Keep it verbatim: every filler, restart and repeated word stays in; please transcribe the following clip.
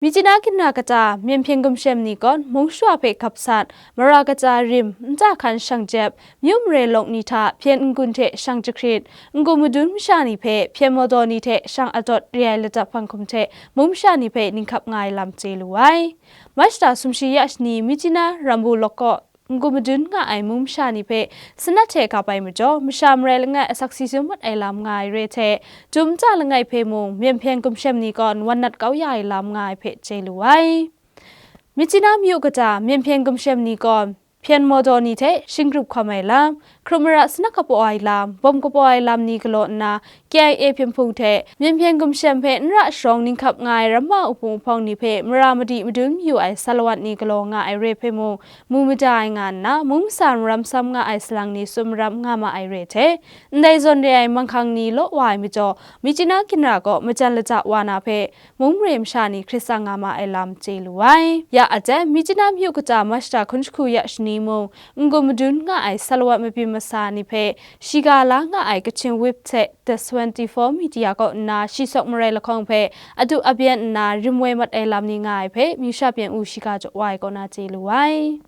Myitkyina Kinra kata Myen Hpyen Gumshem ni gawn mung shawa hpe gap sat, mara kaja rim, nta hkan shang jep, myu mare lawk ni hta hpyen n-gun hte shang jahkrit, n-gun madun masha ni hpe hpyen mawdaw ni hte shang adawt re ai latap hpang hkum hte mung masha ni hpe ninghkap nga ai lam chye lu ai. Mashta sumshi ya shani Myitkyina Rambu Lawk kaw n-gun madun nga ai mung masha ni hpe sanat hte gap ai majaw, masha marai langai asak si tsun mat ai lam nga ai re hte, dum nta langai hpe mung Myen Hpyen Gumshem ni gawn wan nat kau ya ai lam nga ai hpe chye lu ai. Myitkyina myu kata Myen Hpyen Gumshem ni gawn hpyen mawdaw ni hte shingrup hkawm ai lam, hkrup mara sanak kapaw ai lam, bawm kapaw ai lam ni galaw nna, K I A hpyen hpung hte Myen Hpyen Gumshem hpe n ra sharawng ninghkap nga ai ramma wuhpung wuhpawng ni hpe mara madi madun mayu ai salawat ni galaw nga ai re hpe mung mu mada ai nga nna, mung masa maram sam nga ai salang ni tsun maram nga ma ai re hte, ndai zawn re ai manghkang ni law wa ai majaw, Myitkyina Kinra kaw majan lata wa na hpe mung mare masha ni hkrit tsang nga ma ai lam chye lu ai. Ya a jan, Myitkyina myu kata Mashta hkun jahku ya shani mung n-gun madun nga ai salawat mabyin masa ni hpe shiga la nga ai Kachin Whip hte The twenty-four Media kaw nna shi sawk marai lahkawng hpe adu abyan nna rim woi mat ai lam ni nga ai hpe, myu sha pyen u shiga jaw wa ai kaw na chye lu ai.